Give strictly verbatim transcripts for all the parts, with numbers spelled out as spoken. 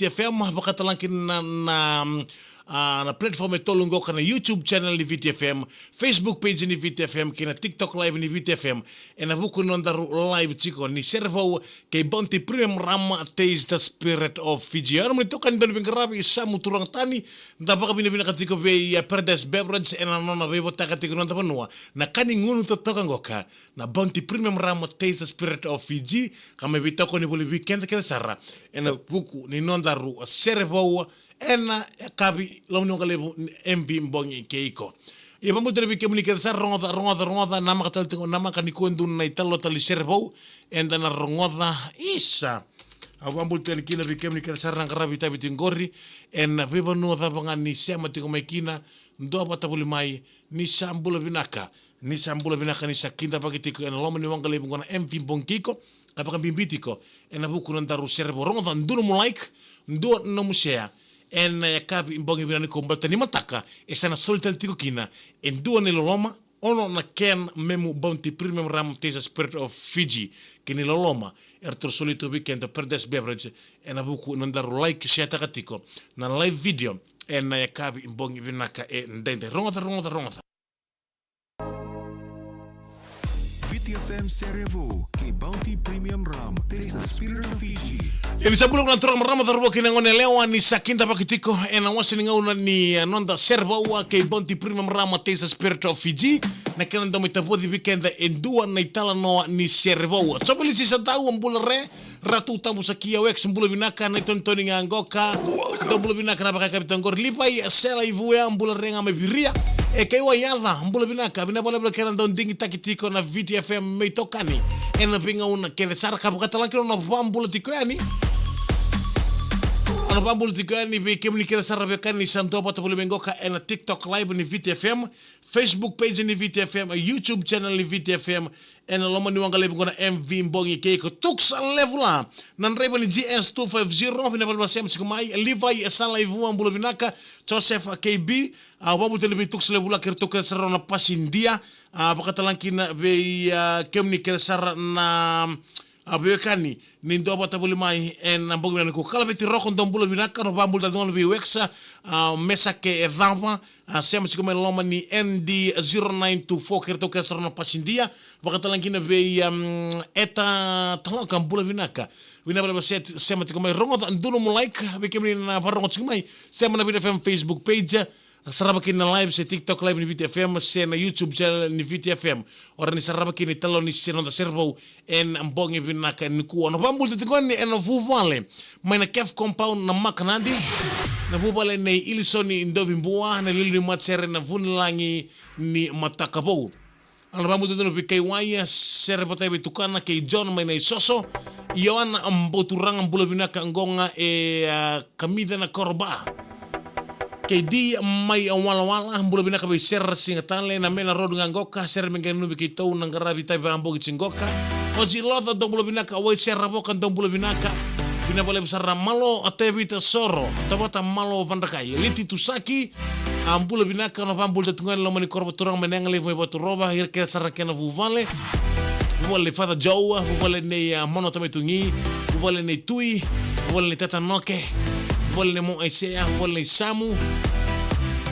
Viti F M, vakatalega kina na, na, mm, a, na platform e tolu qoka, na YouTube channel ni Viti F M, Facebook page ni Viti F M, kei na TikTok live ni Viti F M. Ena vuku ni nodaru live tiko ni sere vou kei Bounty Premium Rum, Taste the Spirit of Fiji. Au na nomuni itokani, dau ni veiqaravi, Samu Turagatani. Da vakavinavinaka tiko vei, a, Paradise Beverage ena nona veivotaka tiko na noda vanua na ka ni gunu totoka qoka, na Bounty Premium Rum, Taste the Spirit of Fiji, ka mai veitokoni voli vei keda kece sara ena vuku ni nodaru sere vou ena yakavi, loma ni waqa levu ni M V Bogi kei iko. Ia, vakabula tale vei kemuni kece sara, rogoca, rogoca, rogoca, namaka tale tiko, namaka nikua e dua na italanoa tale ni sere vou eda na rogoca. Isa. Au vakabula tale kina vei kemuni kece sara na qaravi itavi tiko qori ena veivanua cava ga ni sema tiko mai kina, dua vata voli mai, ni sa bula vinaka, ni sa bula vinaka, ni sa kidavaki tiko ena loma ni waqa levu qo na M V Bogi kei iko, ka vakabibi tiko ena vuku ni nodaru sere vou. Rogoca, dua nomu like, dua nomu share ena yakavi bogi vinaka nikua, baleta ni mataka e sa na soli tale tiko kina e dua na iloloma, ono na can memu Bounty Premium Rum, Taste the Spirit of Fiji, kei na iloloma eratou soli tu vei keda Paradise Beverage ena vuku ni nodaru like, share taka tiko na live video ena yakavi bogi vinaka edaidai. Rogoca, rogoca, rogoca. Viti F M sere vou kei Bounty Premium Rum, Taste the Spirit of Fiji. Ia, ni sa bula vinaka na turaga, marama, cauravou kei na goneyalewa, ni sa kidavaki tiko ena wase ni gauna ni, eh, noda sere vou kei Bounty Premium Rum, Taste the Spirit of Fiji. Na kena dau mai tavoci vei keda e dua na italanoa ni sere vou. Jovelisi Sadau, bula re. Ratu Tabu Sakia Wex, bula vinaka, na itonitoni ga qoka. Dou bula vinaka na vakayakavi tiko qori. Livai Sela i Vuea, bula re ga mai Viria. E Keiwa Yaca, bula vinaka. Vinaka vakalevu na kena dau digitaki tiko na Viti F M me itokani ena veigauna kece sara, ka vakatalega kina na vakabula tiko yani. Na vakabula tiko yani vei kemuni kece sara, veiwekani, ni sa dua vata voli mai qoka ena TikTok live ni Viti F M, Facebook page ni Viti F M, YouTube channel ni Viti F M, ena loma ni waqa levu qo na M V Bogi kei iko. Tuks Levula, na draiva ni G S two five zero, vinaka vakalevu na sema tiko mai. Livai Sala i Vuea, bula vinaka. Joseph K B, a, vakabula tale vei Tuks Levula kei iratou kece sara na pasidia, a, vakatalega kina vei, a, kemuni kece sara na, a, veiwekani, ni dua vata voli mai ena bogi vinaka nikua. Kalaveti Roko, dou bula vinaka, na vakabula tale tiko ga vei Wex, a, Mesake e Cava, a, sema tiko mai loma ni N D zero nine two four, kei iratou kece sara na pasidia, vakatalega kina vei, um, Eta Taloka, bula vinaka. Vinaka vakalevu na se-, sema tiko mai. Rogoca, dua nomu like, vei kemuni na varogo tiko mai, sema na Viti F M Facebook page, sarava kina na live se TikTok live ni Viti F M se na YouTube channel ni Viti F M. O rawa ni sarava kina na italanoa ni se-, noda sere vou ena bogi vinaka nikua. Na vakabula tiko yani ena vuvale mai na Caf Compound, na Makanadi, na vuvale nei Ilisoni Dovibua, na liuliu ni matasere na Vunilagi ni Mataka Vou. A, na vakabula tiko yani vei Keiwa, sere vata vei Tukana kei John mai Naisoso. Ioana Boturaga, bula vinaka, qo ga e, a, Kamica na Koroba. Kei Di mai Walawala, bula vinaka vei Sera Sigatale, na Mena Road ga qoka, sere me qai nanumi keitou na qaravi itavi vakabogi tiko qoka. Oji Loca, dou bula vinaka, Waisera Voka, dou bula vinaka. Vinaka vakalevu sara. Malo Tevita Soro, Tavata Malo Vadrakai, Liti Tusaki, a, bula vinaka, na vakabula tiko yani loma ni koro vakaturaga mai na yaga levu mai Vaturova, ira kece sara na kena vuvale. Vuvale nei Father Joe, vuvale nei, a, Mano Tamaitugi, vuvale nei Tui, vuvale nei Tata Noke, vuvale nei Mo Aisea, vuvale nei Samu.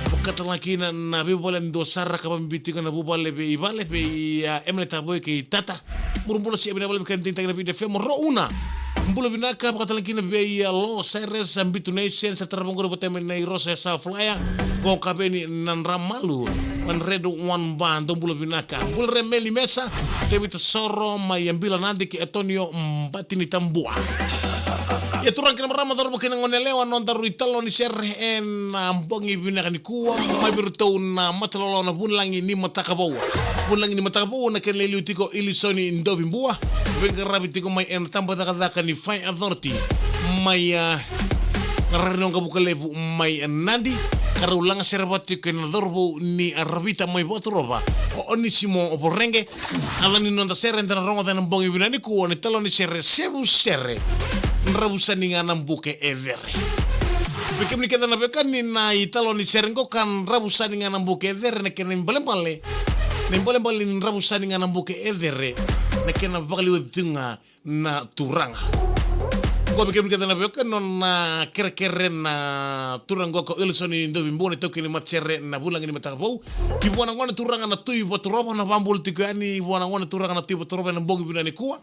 Vakatalega kina na veivuvale dua sara ka vakabibi tiko na vuvale vei Vale, vei, a, Emily Tavoi kei Tata. Muru bula, se vinaka vakalevu kei na digitaki na Viti F M. Rouna, bula vinaka, vakatalega kina vei, a, Lo Cyrus, a, Bitu Nation, sa tara vaqori vata mai na i Rosa e Safalaya, qo Kaveni Nadramalu, one hundred one bar, dou bula vinaka. Bula re Meli Mesa, Tevita Soro mai Abila Nadi kei Antonio Batini Tabua. Ia turaga kei na marama, cauravou kei na goneyalewa, nodaru italanoa ni sere ena bogi vinaka nikua, mai vei iratou na mataloaloa na Vunilagi ni Mataka Vou. Vunilagi ni Mataka Vou, na kena iliuliu tiko Ilisoni Dovibua, veiqaravi tiko mai ena tabacakacaka ni Fire Authority mai, a, na rara ni waqavuka levu mai Nadi, ka rau lagasere vata tiko kei na cauravou ni Ravita mai Vaturova, o Onisimo Voreqe. A, na noda sere eda na rogoca ena bogi vinaka nikua, na italanoa ni sere Sevu Sere, Dravu Sani Ga Na Buke E Cere. Vei kemuni kece na veiwekani, na italanoa ni sere qoka, Dravu Sani Ga Na Buke E Cere, na kena ibalebale, na ibalebale ni Dravu Sani Ga Na Buke E Cere, na kena vakaliuci tiko ga na turaga. Koya vei kemuni kece na veiwekani, nona kerekere na turaga qo ko Wilson Dauvibua, na itaukei ni matasere na vulagi ni mataka vou. Ki vua na gone turaga na Tui Vaturova, na vabula tiko yani vua na gone turaga na Tui Vaturova ena bogi vinaka nikua.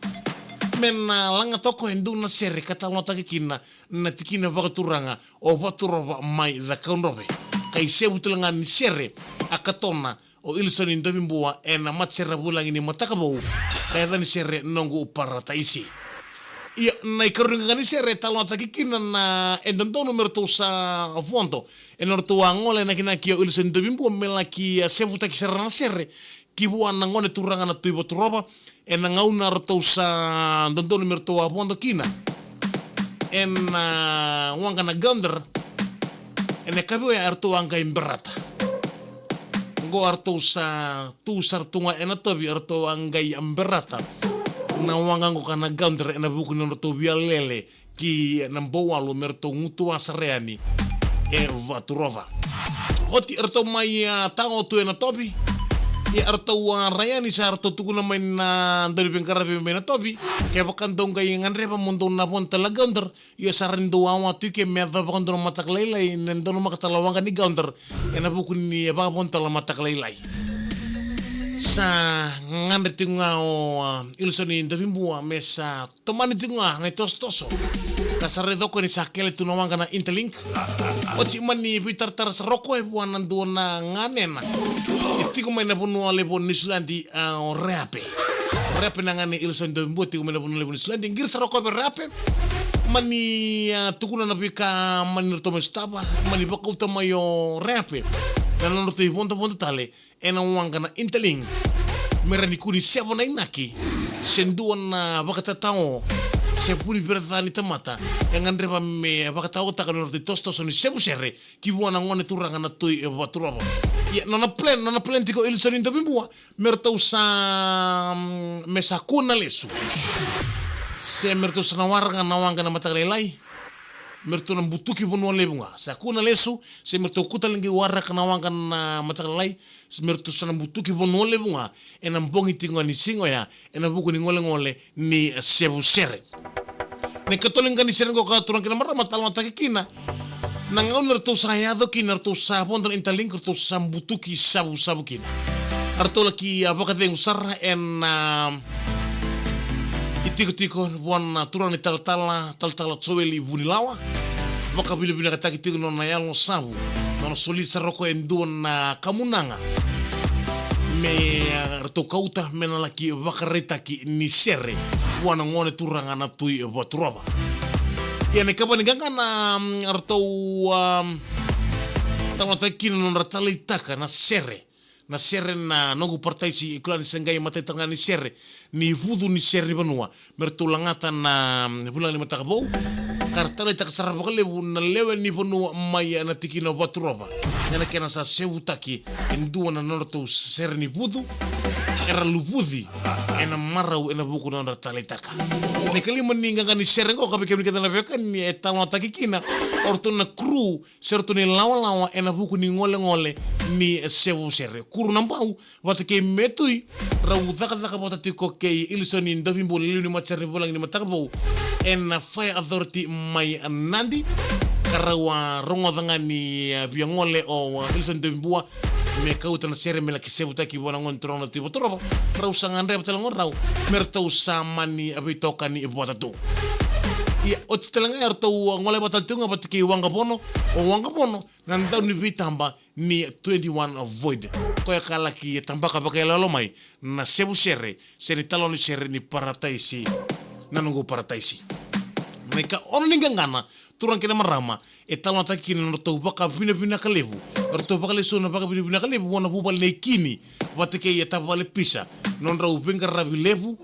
Me na laga toka e dua na sere ka talanoataki kina na tikina vakaturaga o Vaturova mai Cakaudrove. Ka isevu tale ga ni sere a katona o Wilson Dauvibua ena matasere vulagi ni mataka vou, ka yaca ni sere Noqu Parataisi. Ia, na ikarua ni qaqa ni sere e talanoataki kina na e dodonu me ratou sa vodo ena ratou a gole nakinaki o Wilson Dauvibua me laki a sevutaki sara na sere ki vua na gone turaga na Tui Vaturova, ena gauna ratou sa dodonu me ratou a vodo kina ena waqa na Gaudra. Ena yakavi oya eratou a qai berata. Qo eratou sa tu sara tu ga ena tovi, eratou a qai berata na waqa qo ka na Gaudra ena vuku ni nodratou via lele ki na Bouwalu me ratou gutuwa sara yani e Vaturova. Oti eratou mai a tao tu ena tovi. Ia eratou a rai yani sa ratou tukuna mai na dau ni veiqaravi mai na tovi, kevaka dou qai gadreva mo dou na vodo tale na Gaudra, ia sa rawa ni dou wawa tu i ke me yacova vakadua na mataka lailai na dau na makatala waqa ni Gaudra ena vuku ni vakavodo tale na mataka lailai. Sa gadre tiko ga o a, Wilson Dauvibua me sa tomani tiko ga na itosotoso. Ka sa raica o koya ni sa kele tu na waqa na Interlink. Oti mani veitaratara sara o koya vua na dua na ganena e tiko mai na vanua levu o Niusiladi, a, o Reape. Reape na gane Wilson Dauvibua, tiko mai na vanua levu o Niusiladi. Qiri sara o koya vei Reape. Mani, a, tukuna na veika mani ratou mai sotava. Mani vakauta mai o Reape na nodratou ivodovodo tale ena waqa na Interlink, me rawa ni kua ni seva na inaki se dua na vakatatao se vu ni veica ni tamata e gadreva me vakataotaka na nodratou itosotoso ni sevu sere ki vua na gone turaga na Tui Vaturova. Ia nona plan, nona plan tiko o Wilson Dauvibua me ratou sa, mm, me sa kua na lesu, se me ratou sa na waraka na waqa na mataka lailai, me ratou na butuki Vanua Levu ga. Sa kua na lesu, se me ratou kua tale ga qai waraka na waqa na mataka lailai, se me ratou sa na butuki Vanua Levu ga ena bogi tiko ga ni siga oya, ena vuku ni golegole ni sevu sere. Na ikatolu ni qaqa ni sere qo ka turaga kei na marama talanoataki kina na gauna ratou sa yaco kina, ratou sa vodo na Interlink, ratou sa butuki savusavu kina. Ratou laki a vakacegu sara ena itikotiko vua na turaga ni talatala, talatala Joeli Vunilawa. Vakavinavinakataki tiko nona yalo savu, nona soli sara o koya e dua na kamunaga me, e, ratou kauta me na laki vakaraitaki ni sere vua na gone turaga na Tui Vaturova. Ia na ikava ni qaqana, mm, ratou, um, talanoataki kina nodra taleitaka na sere, na sere na Noqu Parataisi, e kila ni se qai matai tale ga ni sere ni vucu ni sere ni vanua me ratou lagata na, mm, vulagi ni mataka vou. Ka ra taleitaka sara vakalevu na lewe ni vanua mai na tikina o Vaturova, ena kena sa sevutaki e dua na nodratou sere ni vucu, era luvuci ena marau ena vuku na nodra taleitaka. Na ikalima ni qaqa ni sere qo ka vei kemuni kece na veiwekani e talanoataki kina o ratou na kuru se ratou na ilawalawa ena vuku ni golegole ni sevu sere. Kuru na Bau vata kei Metui, rau cakacaka vata tiko kei Wilson Dauvibua, liu ni matasere ni vulagi ni mataka vou ena Fire Authority mai Nadi. Ka rau a rogoca ga ni, e, via gole o, e, Wilson Dauvibua me kauta na sere me laki sevutaki vua na gone turaga na Tui Vaturova, rau sa gadreva tale ga o rau me ratou sa mani veitokani vata tu. Ia oti tale ga eratou gole vata tale tiko ga vata kei Waqavono, o Waqavono na dau ni veitaba ni twenty-one Void, koya ka laki tabaka vakailoilo mai na sevu sere se ni talanoa ni sere ni Parataisi, na Noqu Parataisi. Na ikaono ni qaqana, turaga kei na marama, e talanoataki kina na nodratou vakavinavinaka levu, nodratou vakalesui na vakavinavinaka levu vua na vuvale nei Kini vata kei a tavale Pisa, nodrau veiqaravi levu,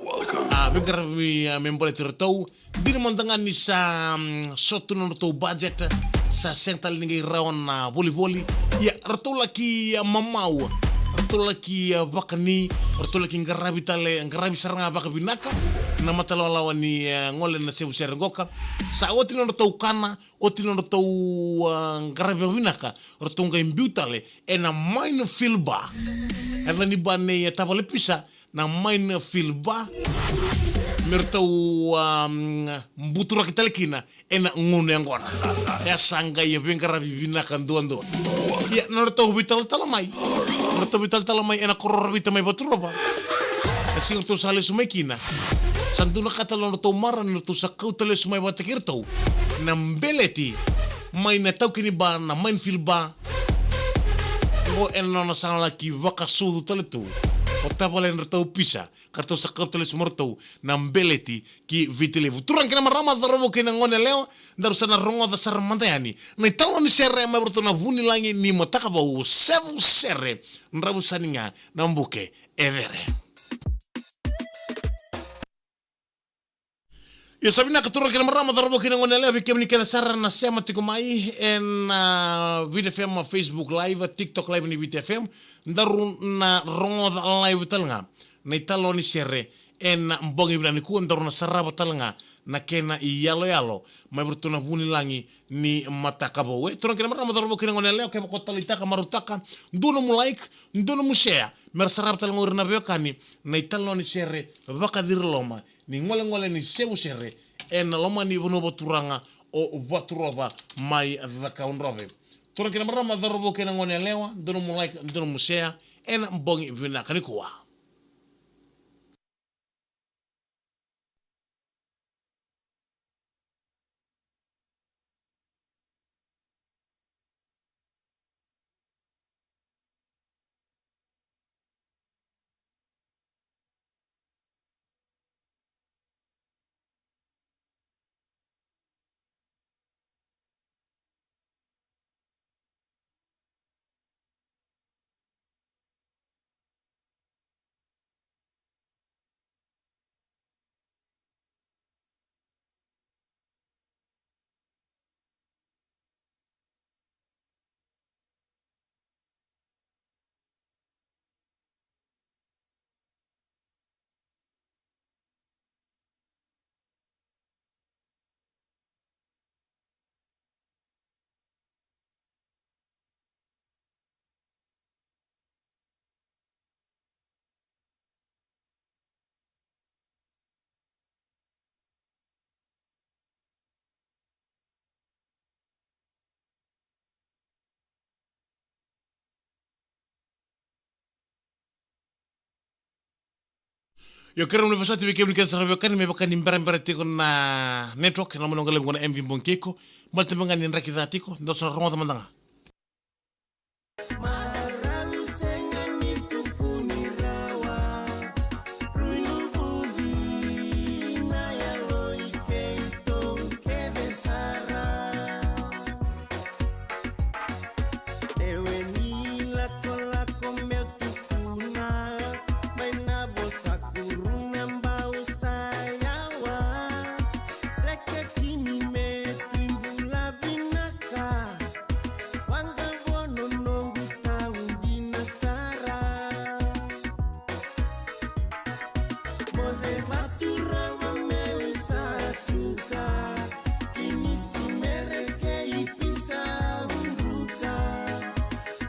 a, veiqaravi, a, me baleti iratou. Dina mada ga ni sa, mm, sotu na nodratou budget, sa sega tale ni qai rawa na volivoli. Ia ratou laki, a, mamau, ratou laki, a, vakani, ratou laki qaravi tale, qaravi sara ga vakavinaka na matalawalawa ni, a, gole na sevu sere qoka. Sa oti na nodratou kana, oti na nodratou, a, qaravi vakavinaka, ratou qai biu tale ena Minefield Bar. E yaca ni bar nei, a, tavale Pisa, na Minefield Bar. me ratou, am, buturaki tale kina ena gauna yaqona. E a sa qai veiqaravi vinaka duadua. Ia, na nodratou veitalatala mai, na nodratou veitalatala mai ena koro o Ravita mai Vaturova, na siga ratou sa lesu mai kina, sa dua na ka tale na nodratou marau ni ratou sa kauta lesu mai vata kei iratou na beleti mai na taukei ni ba, na Minefield Bar. Oqo ena nona sa na laki vakasucu tale tu o tavale ni ratou pisa, ka ratou sa kauta lesu mai o ratou na beleti ki Viti Levu. Turaga kei na marama, cauravou kei na goneyalewa, daru sa na rogoca sara mada yani na italanoa ni sere mai vei iratou na Vunilagi ni Mataka Vou, Sevu Sere, Dravu Sani Ga Na Buke E Cere. Ia sa vinaka turaga kei na marama, cauravou kei na goneyalewa, vei kemuni kece sara na sema tiko mai ena, ah, Viti F M Facebook Live, TikTok Live ni Viti F M. Daru na rogoca live tale ga na italanoa ni sere ena bogi vinaka nikua, daru na sarava tale ga na kena iyaloyalo mai vei iratou na Vunilagi ni Mataka Vou. E, turaga kei na marama, cauravou kei na goneyalewa, kevaka o taleitaka, marautaka, dua nomu like, dua nomu share, me ra sarava tale ga o ira na veiwekani na italanoa ni sere vakaciri loma ni golegole ni Sevu Sere ena loma ni vanua vakaturaga o Vaturova mai Cakaudrove. Turaga kei na marama, cauravou kei na goneyalewa, dua nomu like, dua nomu share ena bogi vinaka nikua. Io, keirau na vosoti vei kemuni kece sara veiwekani, me vaka ni berabera tiko na network, na manoga levu na M V Bogi Keiko, baleta me ga ni draki ca tiko, dou sa rogoca mada ga. Marau sega ni tukuni rawa, rui luvuci na yalo i keitou kece sara. Ewe ni lakolako meu tukuna mai na vosa kuruna bau sa yawa. Reke kimi me tu i bula vinaka. Waqa vono noqu tau dina sara. Moce vaturava meu sa suka. Kini si mereke i pisa udruka.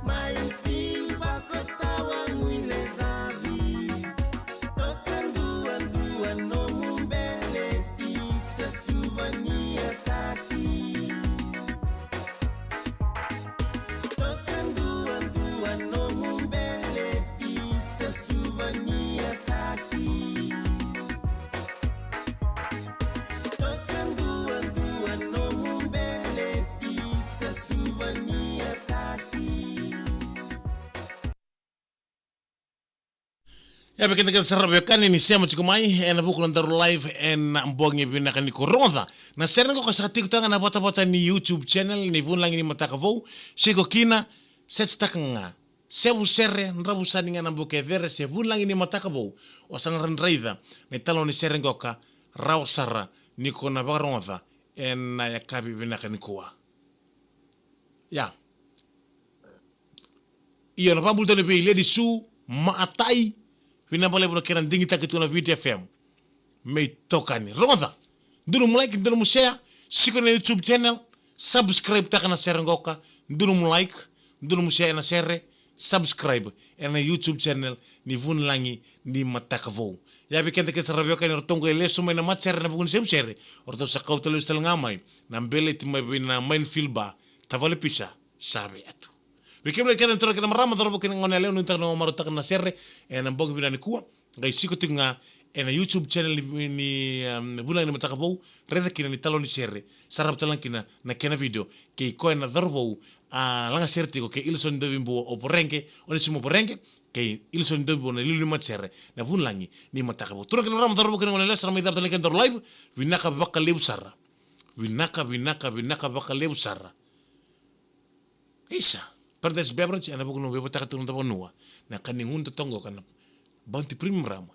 Mai fil bako tawa ngui le cavi. Toka duadua nomu beleti sa suva ni ataki. Toka duadua nomu beleti sa suva ni ataki. Toka duadua nomu beleti sa suva ni ataki. Ia, vei keda kece sara veiwekani ni sema tiko mai ena vuku ni daru live ena bogi vinaka nikua, rogoca na sere qo ka sa tiko talega na vatavata ni YouTube channel ni Vunilagi ni Mataka Vou. Siko kina, search taka ga Sevu Sere, Dravu Sani Ga Na Buke E Cere se Vunilagi ni Mataka Vou, o sa na raica na italanoa ni sere qo ka rawa sara ni ko na vakarogoca ena yakavi vinaka nikua. Ia. Io, na vakabula tale vei Lady Sue Maatai, vinaka vakalevu na kena digitaki tu na Viti F M. Me itokani. Rogoca. Dua nomu like, dua nomu share, siko na YouTube channel, subscribe taka na sere qo ka, dua nomu like, dua nomu share na sere, subscribe ena YouTube channel ni Vunilagi ni Mataka Vou. Ia vei keda kece sara veiwekani, o ratou qai lesu mai na matasere ena vuku ni sewesere, o ratou sa kauta lesu tale ga mai na beleti mai vei na Mindfield Bar, tavale pisa sa vei atu. Vei kemuni kece na turaga kei na marama, cauravou kei na goneyalewa, nuitaka na marautaka na sere ena bogi vinaka nikua, qai siko tiko ga ena YouTube channel ni, ni, um, Vunilagi ni Mataka Vou, raica kina ni talo ni sere, sarava tale ga kina na kena video, kei koya na cauravou a lagasere tiko kei Ilson Dauvibua o Porege, Onesimo Porege, kei Ilson Dauvibua na iliuliu ni matasere na Vunilagi ni Mataka Vou. Turaga kei na marama, cauravou kei na goneyalewa, sa na mai cava tale ga kina nodaru live. Vinaka vakalevu sara. Vinaka, vinaka, vinaka vakalevu sara. Isa, Paradise Beverage, ena vuku ni veivotaka tu na noda vanua, na ka ni gunutotoqa oqo na Bounty Premium Rum,